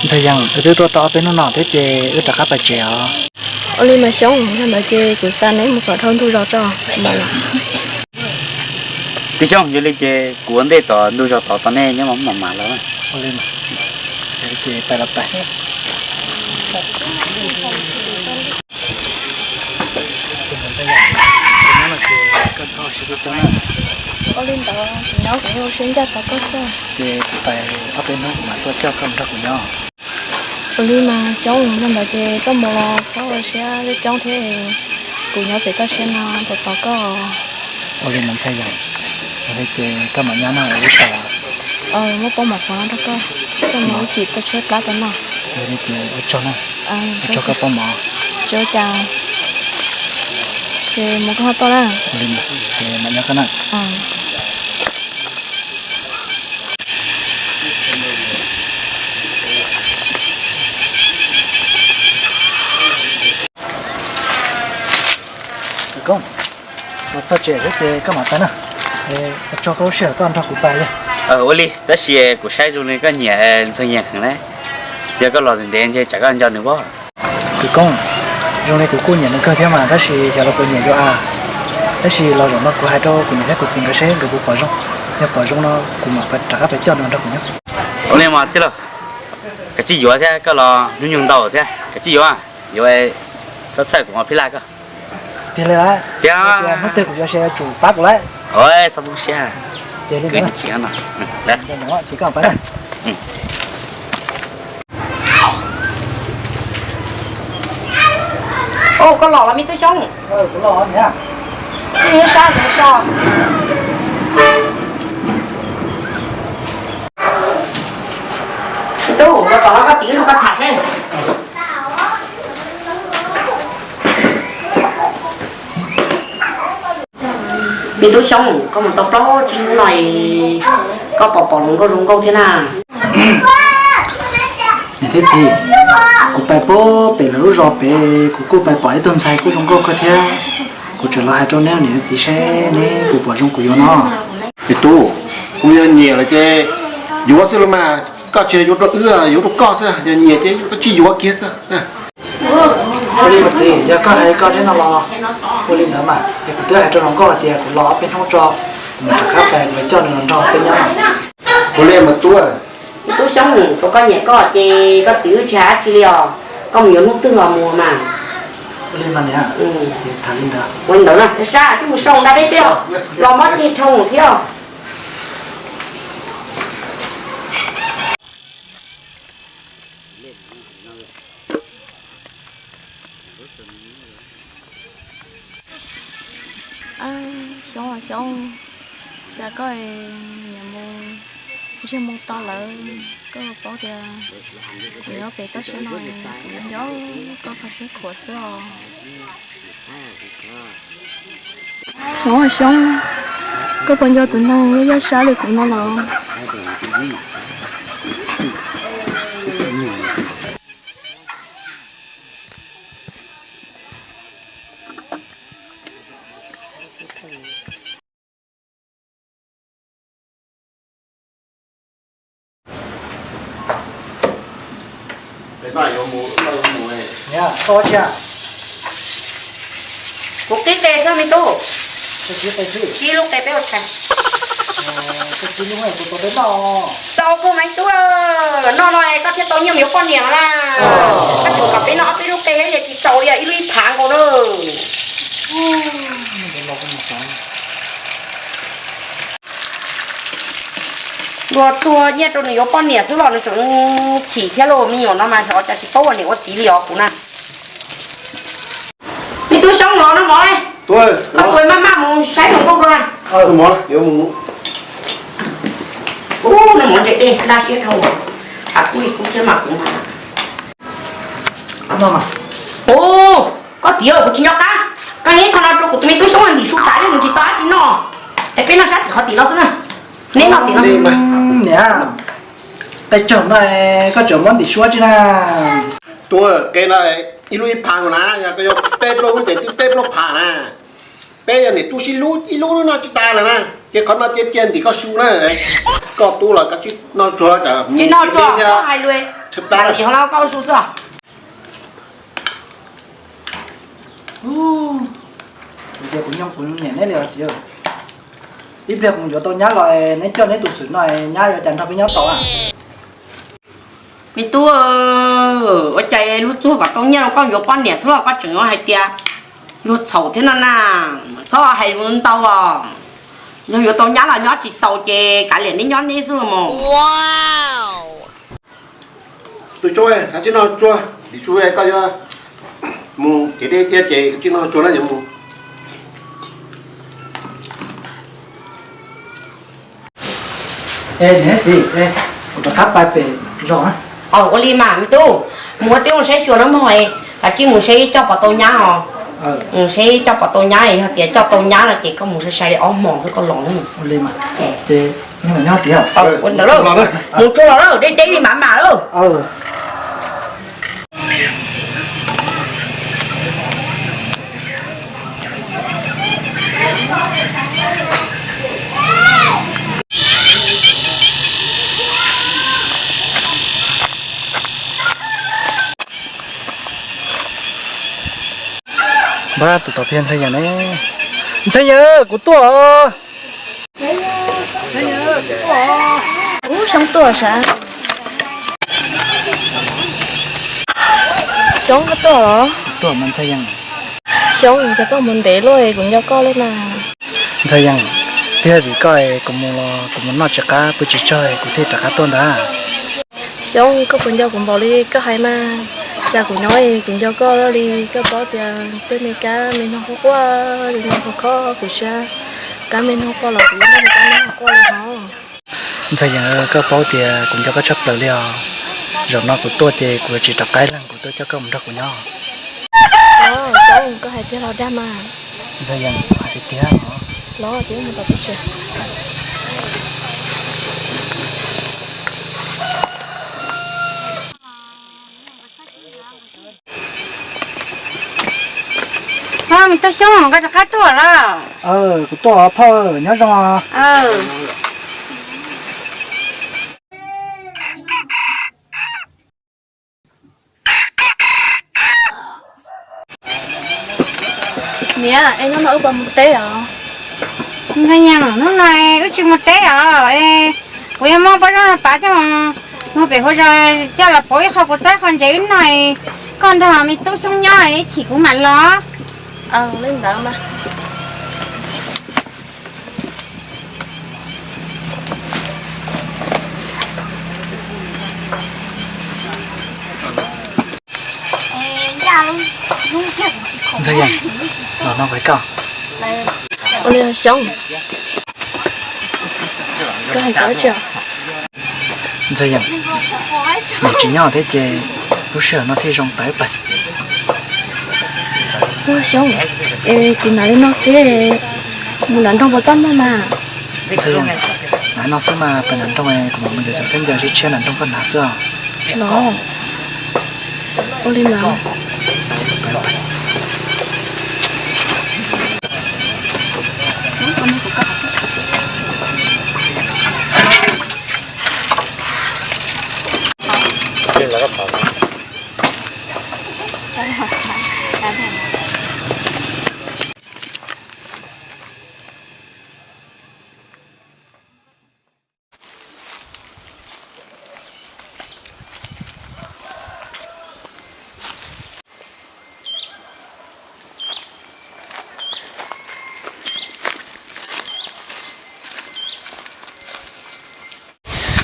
Ntxhais Yees, wb twb tuaj tau ob peb hnub no thiab ces wb rov qab pais tsev os. Ua li mas Xyoob, yog ntawd ces kuv xa neb mus kom dhau ntug zos tso. Tij Xyooj, yog li ces kuv ua ntej tom ntug zos tod tos nej nyob mam mam los. Ua li ces pais los pais. Ua li ntawd kuv nyob kuv yeej ua siab ncaj tos koj xwb. Ces kuv pais ob peb hnub kuv mam tuaj coj koj mus nrog kuv nyob. Ua li mas Xyoob, yog ntawd ces koj mus los txhob ua siab coob thiab, kuv nyob pem toj siab no tos tos koj. Ua li mas Ntxhais Yees, yog li ces koj mam nyob no wb tos. Muab pob mov qhuav no rau koj, koj mus ib chim tuaj tshuab plab rau noj. Yog li ces ua tsaug na, ua tsaug koj pob mov. Tsis ua cas, ces mus koj ho tuaj na. Ua li mas, ces mam nyob koj na. Koob, los txog tsev thiab ces koj mam pais na. Ua tsaug koj lub sij hawm koj nrog kuv pais. Ua li, tab sis kuv saib zoo li koj nyiam Ntxhais Yees heev na. Yog koj los ntev ntev ntshe tsam koj nco nws pob. Kwv Koob, zoo li kuv kuj nyiam nws kawg thiab mas, tab sis xyov los puas nyiam yuav a. Tab sis los zaum no kuv hais rau kuv niam thiab kuv txiv nkawd seb nkawd puas pom zoo. Yog pom zoo no kuv mam rov qab pais coj nws nrog kuv nyob. Ua li mas tij laug, kav tsij yuav thiab, koj los hnub nyoog ntau thiab, kav tsij yuav, yuav txhob txhawj kuv ua phij laj koj. Tiag li lawm. Tiag. Hnub twg kuv yuav ces yuav tsum pab kuv lawm. Txhob poob siab. Ces li ntawd. Ces koj pab na. Koj los los me tub Xyoob. Kuv los niam. Tub, los tom no koj txiv nrog koj tham seb. Me tub Xyoob, koj mus tau plaub tsib hnub no es koj pom pom hluas nkauj zoo nkauj thiab na? Niam thiab txiv, kuv pais puag pem lawv lub zos pem kuv kuj pais pom ib tug ntxhais kuj zoo nkauj kawg thiab. Kuv tseem los hais rau neb niam txiv seb neb puas pom zoo kuv yuav no. Me tub, kuv yog nyiam lawm ces yuav xwb los mas, koj tsis yuav rau wb, yuav rau koj xwb, yog nyiam ces koj tsij yuav kiag xwb. Ua li mas txiv, yog koj hais koj thiab no los ua li ntawd mas, es kuv twb hais rau hluas nkauj hais tias kuv los ob peb hnub tso, kuv mam rov qab pais, kuv coj nws los nrog peb nyob. Ua li mas tub. Tub Xyoob, tsuav koj nyiam koj ces koj txiv wb tsis hais dab tsi li os, koj mus yuav hnub twg los mus mas. Ua li mas niam, ces tham li ntawd. Ua li ntawd na, sab twb mus sau nra deb thiab, los mob ceg dhau thiab. Xyoob, Xyoob, cas koj nyiam mus ntsej muag to lawm, koj paub tias kuv nyob pem toj siab no, kuv nco koj kho siab khuav xwb os. Xyoob, Xyoob, koj puas nco tus neeg yog yog sab li kuv no los? Kuv qhib qe xwb me tub. Qhib lub qe peb ua tshais. Tau kuv mas tub, noj no koj thiaj tau nyiaj mus yuav poj niam na. Koj tseem kom peb noj ob peb lub qe thiab, yog tsis tau li ib lub ib phav nkaus na. Luag tuag nyiaj rau nws yuav poj niam xwb los nws tseem chim thiab lauj, me nyuam no mas xyov cas tsis paub ua niam ua txiv li os kuv na. Me tub Xyoob, los noj mov, koj tuaj maj maj mus saib hluas nkauj rau na. Noj mov ntses tej dab siab dhau, a kub li kub thiab mas kuv mas. Ub, koj txiv, kuv tsis nco qab, koj neb qho no rau kuv tus me tub Xyoob ntim su tas li nws tsis tau dab tsi noj, es peb noj sab tim qhov tim no xwb na. Neb noj tim no. Niam, qe tsaug no koj tseem muab ntim suab tsi na. Tus qe no ib lub ib phav nkaus na, yog koj yuav peb plaub lub ces twb peb plaub phav na. Peb yog niam tub sib hlub ib lub no tsis tas lawm na, ces qhov no cia cia ntim koj su na. Koj tub los koj tsis noj tsuag, tsis noj tsuag thiab hais lus. Lam ib hov los koj ua su xwb. Kuv ces kuv nyob kuv niam neb li os txiv. Ib pliag kuv yuav tau nyab los neb coj neb tus xwm no, nyab yuav cas nrog peb nyob tau. Me tub, ua cas lub txuag kom tau nyiaj los koj yuav poj niam xwb los koj tseem yuav hais tias luag txhaum thiab no na. Txhob hais lus ntau os. Yog yuav tau nyab los nyob tsis tau ces kav liam neb nyob neb xwb los mas. Tus coob, kav tsij noj tsuag, lim su koj yuav mus kev deb thiab ces kav tsij noj tsuag na yuav mus. Niam txiv, kuv rov qab pais pem zos na. Ua li mas me tub, mus ua teb mus saib xyuas na mog, kav tsij mus seb coj puas tau nyab os. Mus seb coj puas tau nyab, yog tias coj tau nyab no ces koj mus sai sai ob hmos xwb koj los na. Ua li mas, ces nyob txiv. Ua ntawd, mus tsuag los lawm, deb deb li mam mam lawm. Npab tus tod thiab Ntxhais Yees ne. Ntxhais Yees, kuv tuaj os. Ub, Xyoob tuaj sav. Xyoob, koj tuaj los? Tuaj mas Ntxhais Yees. Xyoob, cas koj mus ntev luaj, kuv nco koj li mas. Ntxhais Yees, twb yog vim koj es kuv mus los kuv mus noj tsis qab pw tsis tsaug es kuv thiaj rov qab tuaj ntag. Xyoob, koj puas nco kuv npaum li koj hais mas? Cas kuv nyob es kuv nco koj li, koj paub tias tej me kab me noog quaj quaj li no ho khob kuv siab, kab me noog quaj los kuv yeej nrog kab me noog quaj li hos. Ntxhais Yees, koj paub tias kuv nco koj tshaj plaws li os. Zaum no kuv tuaj ces kuv yuav tsis rov qab leej, kuv tuaj coj koj mus nrog kuv nyob. Xyoob, koj hais tiag los dag mas? Ntxhais Yees, kuv hais tiag tiag os. Los ces mus tom teb tsev. Me tub Xyoob, koj rov qab tuaj los? Kuv tuaj phauj, nyob zoo. Niam, es hnub no wb puas mus teb os? Ntxhais Yees, hnub no wb tsis mus teb os. Kuv yuav muab pob zaub no pav coj mus pem hauv zos coj los pauv ib qho kuv txhab qhov ntsev wb noj, koj nrog me tub Xyoob nyob ib chim kuv mam los. Li ntawd mas. Ntxhais Yees, los no pais koj. Ua li Xyoob, koj hais koj tsi. Ntxhais Yees, niam tsis nyob thiab ces lub sij hawm no thiaj zoo tawv plaws. Xyoob, es kuv hnav li no xwb, mus nram nroog puas txaj muag mas? Ntxhais Yees, hnav no xwb mas, pem nram nroog kuv mam mus yuav cov khaub ncaws tshiab tshiab nram nroog koj hnav xwb os. Los, ua li mas.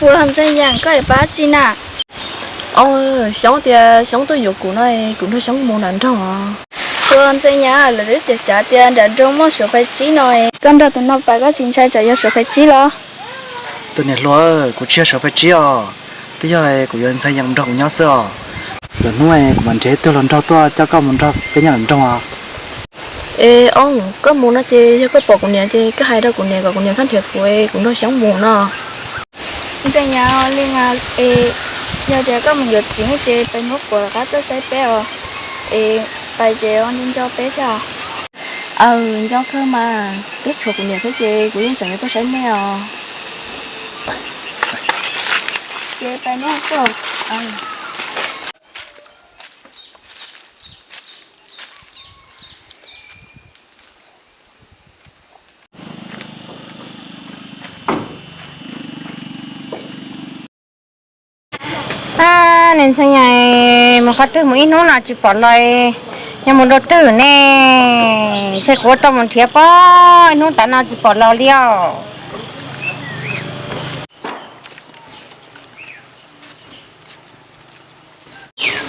Ua, Ntxhais Yees, koj yuav pab tsi na? Xyoob tias Xyoob tuaj yuav kuv no, kuv nrog Xyoob mus nram nroog os. Ua, Ntxhais Yees, lawv twb cav cav tias nram nroog muaj suav phais tsib no, koj nrog tus no pais koj tsis ntshai tsam yog suav phais tsib los? Tus niam hluas, kuv tsis yog suav phais tsib os, twb yog kuv yuav Ntxhais Yees nrog kuv nyob xwb os. Lwm hnub kuv mam nrhiav ib tug hluas nraug tuaj coj koj mus nrog peb nyob nram nroog os. Es Oob, koj mus no ces yog koj pom kuv niam ces koj hais rau kuv niam kom kuv niam txhob nrhiav kuv, kuv nrog Xyoob mus no. Ntxhais Yees, li mas es yog tias koj mus yuav txiv no ces pais hnub puas rov qab tuaj saib peb os? Es pais ces ua nco nco peb thiab. Aws, nco kawg mas, twb tshuav kuv niam thiab ces kuv yeej tseem yuav tuaj saib nej os. Ces pais nej tuaj. Ab, niag Ntxhee Yees mus qhov twg mus ib hnub no tsis pom los, yog mus dua twg ne? Ntshe kuv ua tau mus nrhiav pob ib hnub tas no tsis pom los li os.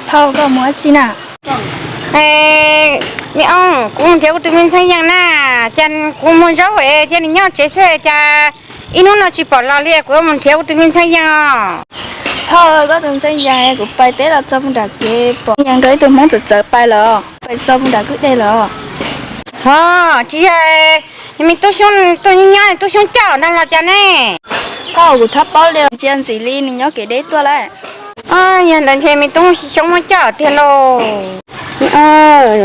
Phauj, koj mus dab tsi na? Me oo, kuv mus nrhiav kuv tus me Ntxhee Yees na. Cas kuv muag zaub es thiab nws nyob tsev xwb, cas ib hnub no tsis pom los li, kuv yuav mus nrhiav kuv tus me Ntxhee Yees os. Phauj, koj tus Ntxhee Yees kuv pais teb los txog puag nram kev pom, yees nkaus ib tug Hmoob txawv txawv pais lawm, pais txog puag nram kwj deg lawm. Ho, tsis yog, yog me tub Xyoob tuaj nyob nyob, tub Xyoob coj ntag los cas ne? Phauj, kuv txhob paub li, ntsia ntxim li nws nyob kev deb tuaj lawm. Yog ntawd ntshe me tub Xyoob muab coj tiag lauj.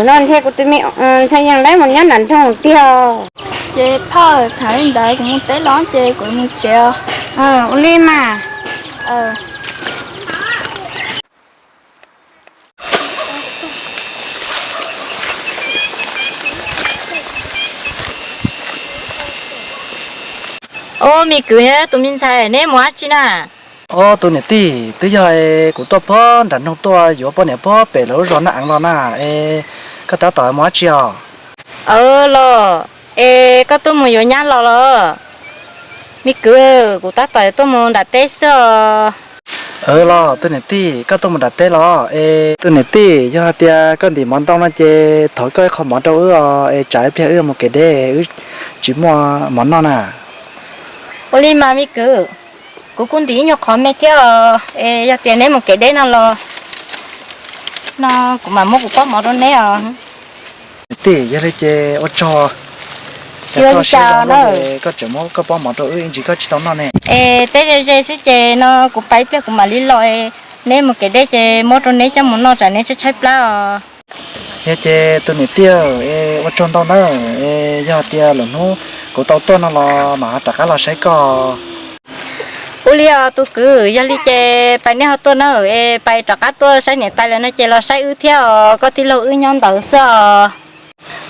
No ntshe kuv tus me Ntxhee Yees lawv mus nyob nram nroog tiag. Ces phauj, tham li ntawd kuv mus teb los ces kuv mus tsev os. Ua li mas. Ub, me kwv, tus me ntxhais, neb mus dab tsi na? Ob, tus niam tij, twb yog kuv tuaj puag nram nroog tuaj yuav poj niam puag pem lawv lub zos Naj Eev los na, es koj tab tom mus dab tsi os? Los, es koj tuaj mus yuav nyab los los? Me kwv, kuv tab tom tuaj mus nram teb xwb os. Los, tus niam tij, koj tuaj mus nram teb los? Es tus niam tij, yog hais tias koj ntim mov ntoo no ces thov koj ib qho mov rau wb os, es tsam ib pliag wb mus kev deb wb tsis muaj mov noj na. Ua li mas me kwv, kuv kuj ntim ib nyuag qhov me thiab os, es yog tias neb mus kev deb no los, no kuv mam muab kuv pob mov rau neb os. Niam tij, yog li ces ua tsaug, koj tseem muab koj pob mov rau wb ib ntsis koj tsis tau noj ne. Es teb ze ze xwb ces no kuv pais ib pliag kuv mam li los, neb mus kev deb ces muab rau neb coj mus noj tsam neb tshaib tshaib plab os. Yog ces tus niam tij, es ua tsaug ntau nawb, es yog tias lwm hnub kuv tau tuaj no los mam rov qab los saib koj. Ua li os tus kwv, yog li ces pais neb ho tuaj na, es pais rov qab tuaj saib niam tais lawm no ces los saib wb thiab os, koj tij laug wb nyob ntawd xwb os.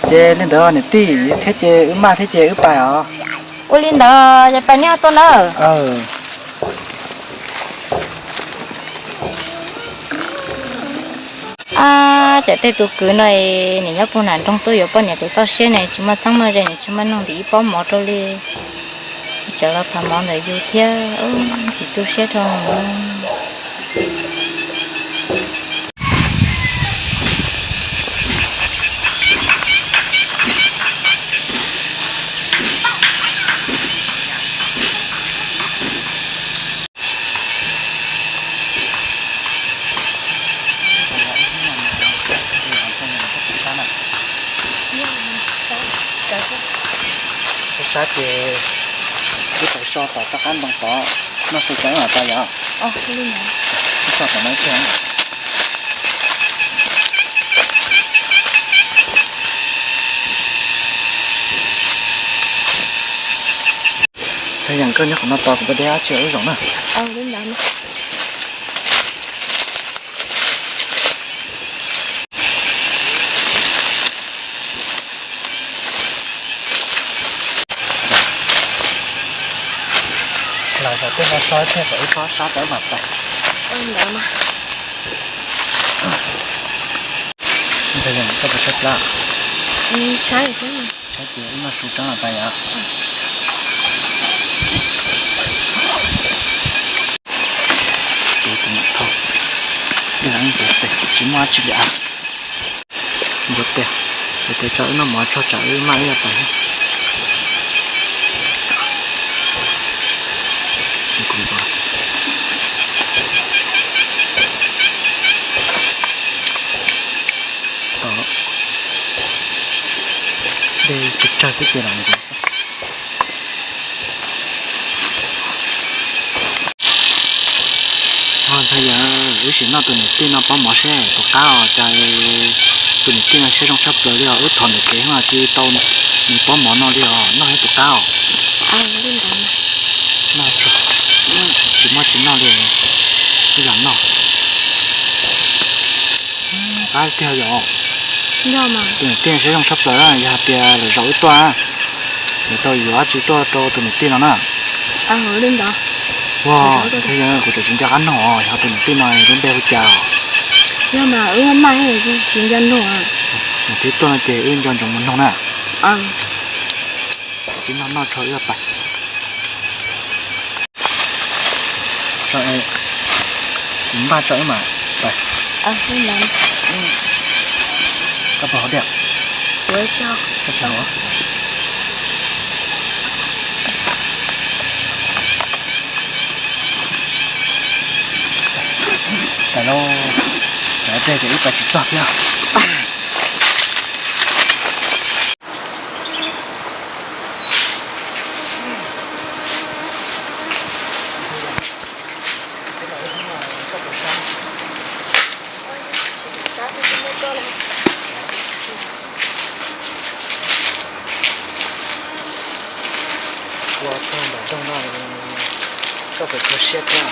Ces li ntawd niam tij, thiab ces wb maj thiab ces wb pais os. Ua li ntawd ces pais neb ho tuaj na. Ab, cov tej tus kwv no, nws nyob puag nram nroog tuaj yuav poj niam tus toj siab ne, tsis muaj txheeb muaj ze, nws tsis muaj nug ntim ib pob mov rau li. Cov los thov mov ntawm yus thiab, ntxim tu siab rau. Sab sab ces wb pais so tom rov qab ntoo tod, noj su tseeb los tau yom. Wb so tom no thiab. Txhaj yeem koj nyob qhov no tos kuv pab deb dab tsi wb zaum na. Los zaum tej no so thiaj kom ib pob sab tawv mam pais. Ntxhais yeem koj puas tshaib plab? Tshaib ces wb noj su tseeb los pais yom. Ces tus niam thau, ib leeg ntxuav tes tsis muaj dab tsi li as. Ntxuav tes, ntxuav tes tso wb noj mov tshuaj tsam wb maj wb yuav pais. Kuv ntxuav. Tau, dej tsawg tsawg xwb ces lam ntxuav xwb. Ho ntxhais yeem, wb sim noj tus niam tij no pob mov seb puas qab os. Cas tus niam tij no siab zoo tshaj plaws li os, wb thov ntawm kev no tsis tau nws pob mov no li os, noj seb puas qab os. Noj tsuag, tsis muaj tsis noj li, wb yam noj. Qab tiag yom. Tus niam tij siab zoo tshaj plaws, yog hais tias lwm zaus wb tuaj, yuav tau yuav dab tsi tuaj rau tus niam tij no na. Li ntawd. Ua, ntxhais yawg, kuv tseem tsis nco qab nug os, yog tus niam tij no lub npe hu cas? Yog mas wb maj tsis nco nug. Niam tij tuaj no ces wb nco ntsoov mus nug na. Tsis noj noj tsho wb pais. Kuv npaj tso wb mam pais. Koj puas haus dej? Pais lauj, tsam ib pliag ces wb pais tsis txog thiab. Ua txog nram nroog no, koj puas kho siab thiab?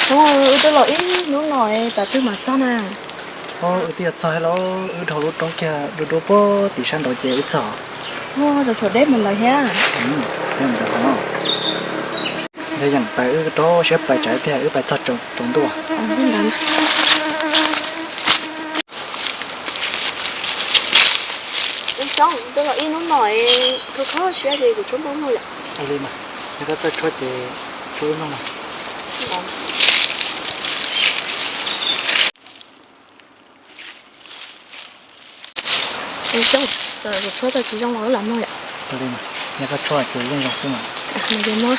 Wb twb los ib hnub no, tas twg mam txog na? Wb twb yuav txog thiab lauj, wb dhau lub roob kiag dua dua puag tim sab nraud ces wb txog. Ua, rau saum deb mus lawm thiab. Ntxhais Yeem, pais wb rau siab pais tsam ib pliag wb pais txog tsaus ntuj. Xyoo, twb los ib hnub no, kho kho siab ces kuv tshuab nplooj mloog yom. Li mas, yog koj txawj tshuab ces tshuab wb mloog mas. Xyoo, kuv tshuab tau tsis zoo los wb lam mloog yom. Li mas, yog koj tshuab ces yeej zoo xwb mas.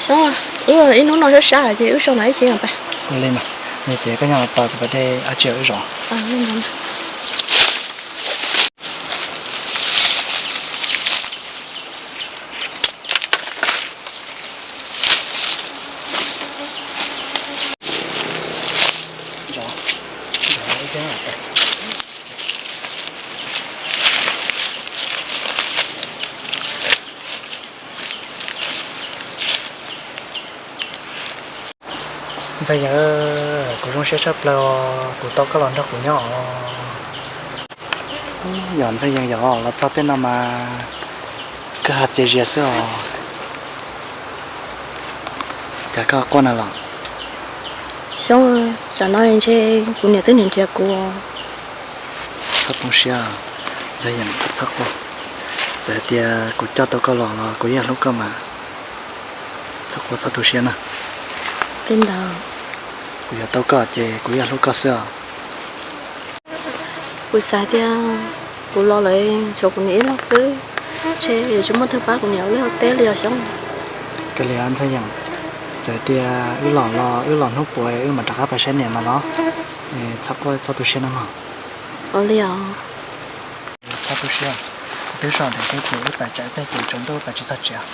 Xyoo, wb ib hnub no sab sab ces wb so mas ib chim pais. Li mas, ces koj nyob tos kuv pais de dab tsi wb zov. Ntxhais Yeem, kuv zoo siab tshaj plaws os, kuv tau koj los nrog kuv nyob os. Yog Ntxhais Yeem, yog los txog tej no mas koj hais txias zias xwb os. Cas koj quaj na los? Xyoo, tsam no ntshe kuv niam twb nrhiav nrhiav kuv. Txhob poob siab, Ntxhais Yeem, txhob quaj. Txawm hais tias kuv coj tau koj los los kuv yeej hlub koj mas. Txhob quaj txhob tu siab na. Li ntawd. Kuv yuav tau koj ces kuv yeej hlub koj xwb os. Kuv xav tias kuv los lawm tshuav kuv niam ib leeg xwb, ntshe yuav tsis muaj twg pab kuv niam ua liaj ua teb li os Xyoo. Kav liam Ntxhais Yeem, txawm tias wb los los wb los hnub puas wb mam rov qab pais saib niam no los. Txhob quaj txhob tu siab na mog. Ua li os. Txhob tu siab, kuv twb so ntawm koj ces wb pais tsam ib pliag ces tsaus ntuj pais tsis txog tsev.